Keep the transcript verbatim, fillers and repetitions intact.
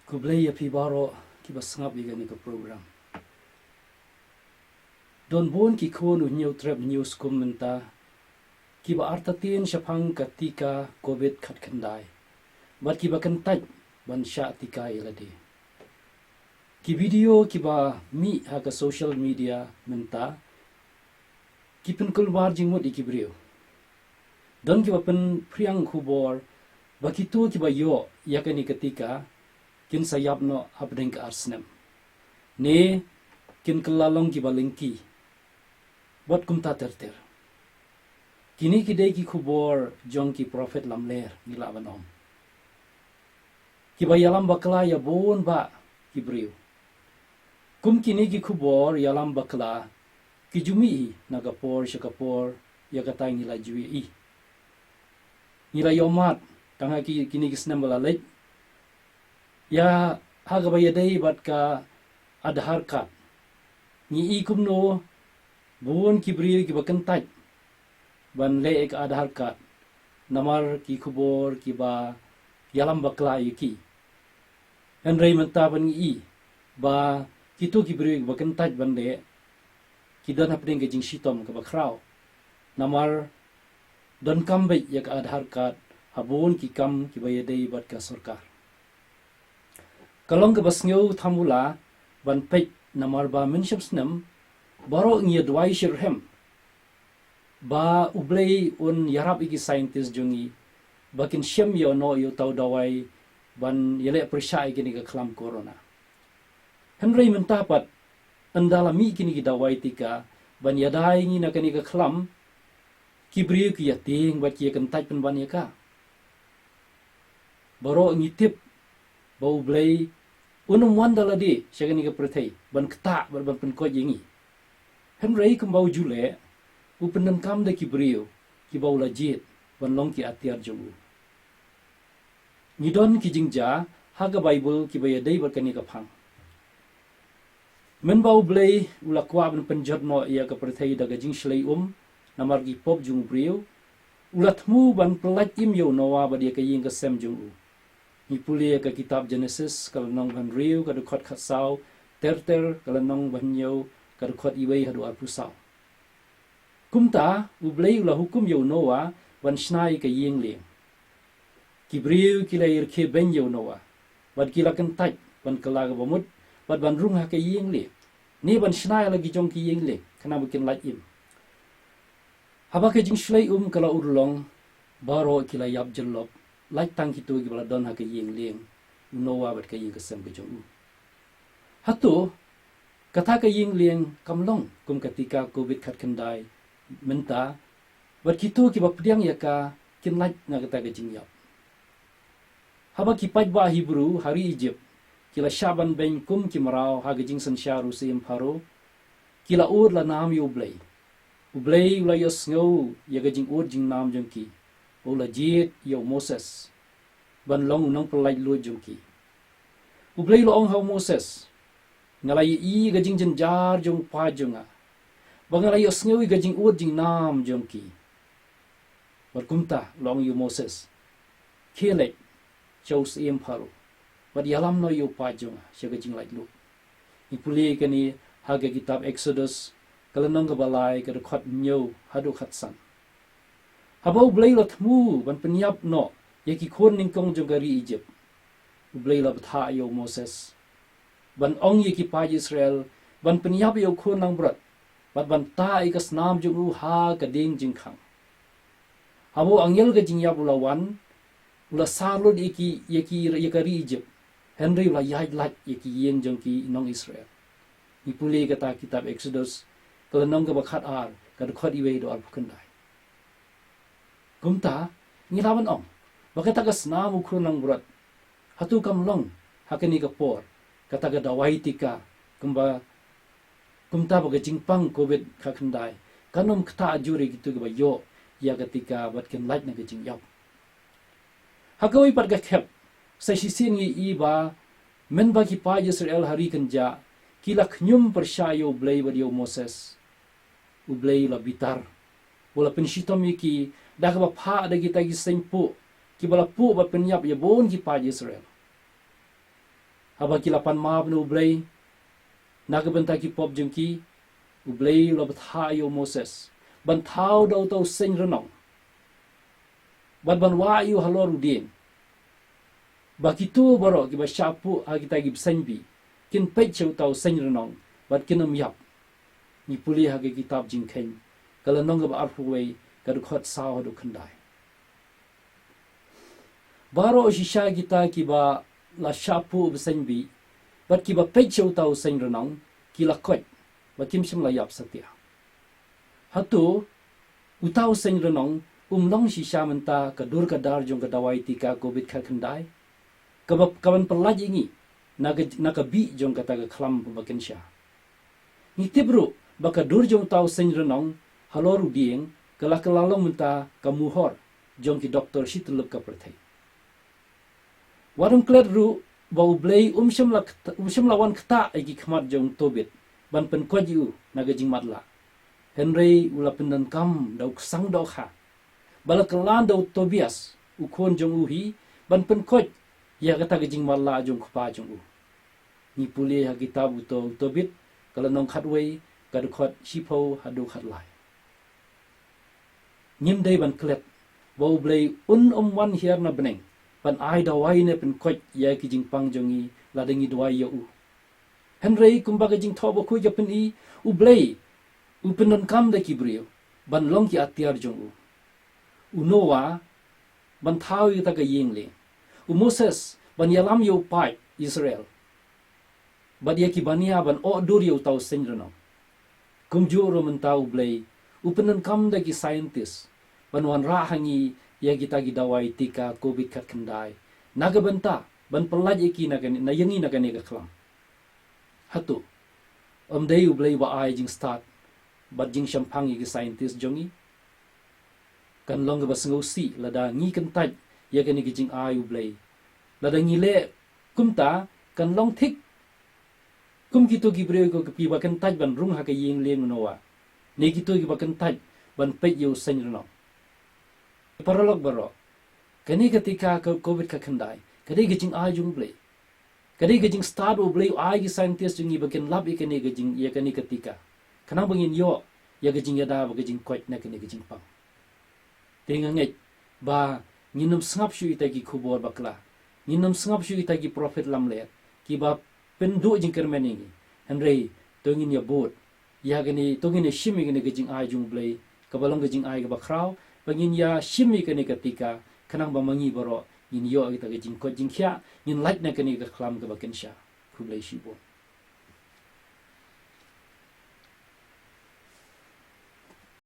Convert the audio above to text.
Khublei ïa phi baroh kiba sngap ïa kane ka program. Don bun ki khun u hynñiew trep hynñiew skum mynta kiba artatien shaphang ka tika covid khatkhyndai bad kiba kyntait ban shah tika ïa lade. Ki video kiba mih ha ka social media mynta ki pynkulmar jingmut ïa ki briew. Don kiba pynphriang khubor ba kito kiba ïoh ïa kane ka tika kin sa ïap noh hapdeng ka ar snem, ne kin kylla long kiba lyngkhi bad kumta ter ter. Kine ki dei ki khubor jong ki prophet lamler, ngi lah ban ong, kiba ïalam bakla ïa bun bah ki briew. Kum kine ki khubor ïalam bakla ki ju mih hi na ka por sha ka por, ïa kata ngi la ju ïohi. Ngi la ïohmad tang ha ki, kine ki snem ba la leit ïa ha kaba ïadei bad ka Aadhaar card. Ngi i kumno bun ki briew kiba kyntait ban leh ïa ka Aadhaar card namar ki khubor kiba ïalam bakla ïa ki. Hynrei mynta ban ngi i ba kito ki briew kiba kyntait ban leh ki don hapdeng ka jingshitom kaba khraw namar donkam beit ïa ka Aadhaar card ha bun ki kam kiba ïadei bad ka sorkar. Ka long kaba sngewthuh mula ban peit namar ba mynshem snem baroh ngi ïa duwai shitrhem ba U Blei un ïarap ïa ki scientist jong ngi ba kin shem ïa uno ïa uto u dawai ban ïaleh pyrshah ïa kane ka khlam corona. Hynrei mynta pat ynda la mih kine ki dawai tika ban ïada ïa ngi na kane ka khlam, ki briew ki ïa tieng bad ki ïa kyntait pynban ïa ka. Baroh ngi tip ba U Blei un ym wan da lade sha kane ka pyrthei ban ktah bad ban pynkoit ïa ngi. Hynrei kumba u ju leh, u pyndonkam da ki briew kiba u la jied ban long ki atiar jong u. Ngi don ki jingjia ha ka Baibl kiba ïadei bad kane ka phang. Mynba U Blei u la kwah ban pynjot noh ïa ka pyrthei da ka jingshlei um namar ki pop jong u briew, u la thmu ban pyllait im ïa u Noah bad ïa ka ïing ka sem jong u. Ngi pule ïa ka kitab Genesis ka lynnong ba hynriew ka dkhot khatsaw, ter ter ka lynnong ba hynñiew ka dkhot iwei haduh arphew saw. Kumta U Blei u la hukum ïa u Noah ban shna ïa ka ïing lieng. Ki briew ki la ïarkhie beiñ ïa u Noah bad ki la kyntait ban kylla kaba mut bad ban rung ha ka ïing lieng, ne ban shna ïa la ki jong ki ïing lieng khnang ba kin lait im. Haba ka jingshlei um ka la urlong, baroh ki la ïap jyllop, lait tang kito kiba la don ha ka ïing lieng, u Noah bad ka ïing ka sem ka jong u. Hato kata ka ïing lieng kam long kum ka tika covid khatkhyndai mynta, bad kito kiba pdiang ïa ka kin lait na kata ka jingïap? Haba ki paidbah Hebru ha ri Ijipt ki la shah ban beiñ kum ki mraw ha ka jingsynshar u syiem Pharaoh, ki la ud la nam ïa U Blei. U Blei u la ïohsngew ïa ka jingud jingnam jong ki, u la jied ïa u Moses ban long u nongpyllait luid jong ki. U Blei u la ong ha u Moses, nga la ïohi ka jingjynjar jong u paid jong nga, ba nga la ïohsngew ïa ka jingud jingnam jong ki. Bad kumta u la ong ïa u Moses, khie leit sha u syiem Pharaoh bad ïalam noh ïa u paid jong nga sha ka jinglaitluid. Ngi pule ïa kane ha ka kitab Exodus ka lynnong kaba lai ka dkhot hynñiew haduh khatsan. Haba U Blei u la thmu ban pynïap noh ïa ki khun nyngkong jong ka ri Ijipt, U Blei u la bthah ïa u Moses ban ong ïa ki paid Israel ban pynïap ïa u khun langbrot bad ban tah ïa ka snam jong u ha ka dieng jingkhang. Haba u angel ka jingïap u la wan, u la sar lut ïa ki, ïa ki, ïa ka ri Ijipt, hynrei u la ïaid lait ïa ki ïing jong ki nong Israel. Ngi pule kata kitab Exodus ka lynnong kaba khatar ka dkhot iwei haduh arphew khyndai. Kumta ngi lah ban ong ba kata ka snam u khun langbrot, hato kam long ha kane ka por kata ka dawai tika kumba, kumta ba ka jingpang covid khatkhyndai kan ym ktah jur ïa kito kiba ïoh ïa ka tika bad kin lait na ka jingïap? Ha kawei pat ka khep, sa shisien ngi i ba mynba ki paid Israel ha ri kynjah ki la khñium pyrshah ïa U Blei bad ïa u Moses, U Blei u la bitar, u la pynshitom ïa ki da kaba phah da kita ki seng puh kiba la puh bad pynïap ïa bun ki paid Israel. Haba ki la pan map na U Blei na ka bynta ki pop jong ki, U Blei u la bthah ïa u Moses ban thaw da uta u seng rnong bad ban wah ïa u halor u dieng, ba kito baroh kiba shah puh ha kita ki bseiñ bih kin peit sha uta u seng rnong bad kin ym ïap. Ngi pule ha ka kitab Jingkheiñ, ka lynnong kaba arphew wei, ka dkhot saw haduh khyndai. Baroh shisha kita kiba la shah puh bseiñ bih bad kiba peit sha uta u seng rnong, ki la koit ba kim shym la ïap satia. Hato uta u seng rnong um long shisha mynta ka dur ka dar jong ka dawai tika Covid khatkhyndai, kaba, kaban pyllait ïa ngi na ka, na ka bih jong kata ka khlam kaba kynsha? Ngi tip ruh ba ka dur jong uta u seng rnong halor u dieng ka la, ka la long mynta ka muhor jong ki doktor shi tylli ka pyrthei. Wat ym klet ruh ba U Blei um shym la kt-, um shym la wan ktah ïa ki khmat jong u Tobit ban pynkoit ïa u na ka jingmatlah. Hynrei u la pyndonkam da u ksang dohkha ba la kylla da u Tobias, u khun jong u hi, ban pynkoit ïa kata ka jingmatlah jong u kpa jong u. Ngi pule ha kitab uto u Tobit, ka lynnong khatwei, ka dkhot shiphew haduh khatlai. Ngim dei ban klet ba U Blei un ym wan hiar na bneng ban ai dawai ne pynkoit ïa ki jingpang jong ngi lada ngi duwai ïa u. Hynrei kumba ka Jingthoh Bakhuid ka pyni, U Blei u pyndonkam da ki briew ban long ki atiar jong u. U Noah ban thaw ïa kata ka ïing lieng. U Moses ban ïalam ïa u paid Israel bad ïa ki bania ban oh dur ïa uta u seng rnong. Kumjuh ruh mynta U Blei u pyndonkam da ki scientist ban wanrah ha ngi ïa kita ki dawai tika Covid khatkhyndai na ka bynta ban pyllait ïa ki na kane, na ïa ngi na kane ka khlam. Hato ym dei U Blei ba ai jingstad bad jingshemphang ïa ki scientist jong ngi? Kan long kaba sngewsih lada ngi kyntait ïa kane ka jingai U Blei. Lada ngi leh kumta, kan long thik kum kito ki briew ko kiba kyntait ban rung ha ka ïing lieng u Noah, ne kito kiba kyntait ban peit ïa u seng rnong. Paralok baroh, kane ka tika ka Covid khatkhyndai ka dei ka jingai jong U Blei. Ka dei ka jingstad U Blei u ai ki scientist jong ngi ba kin lap ïa kane ka jing, ïa kane ka tika, khnang ba ngin ïoh ïa ka jingïada bad ka jingkoit na kane ka jingpang. Te nga ngeit ba ngin ym sngap shuh ïa kita ki khubor bakla, ngin ym sngap shuh ïa kita ki prophet lamler kiba pynduh jingkyrmen ïa ngi. Hynrei to ngin ïa bud ïa kane, to ngin ïa shim ïa kane ka jingai jong U Blei kaba long ka jingai kaba khraw, ba ngin ïa shim ïa kane ka tika, khnang ba ma ngi baroh ngin ïoh ïa kita ka jingkoit jingkhiah, ngin lait na kane ka khlam kaba kynsha. Khublei shibun.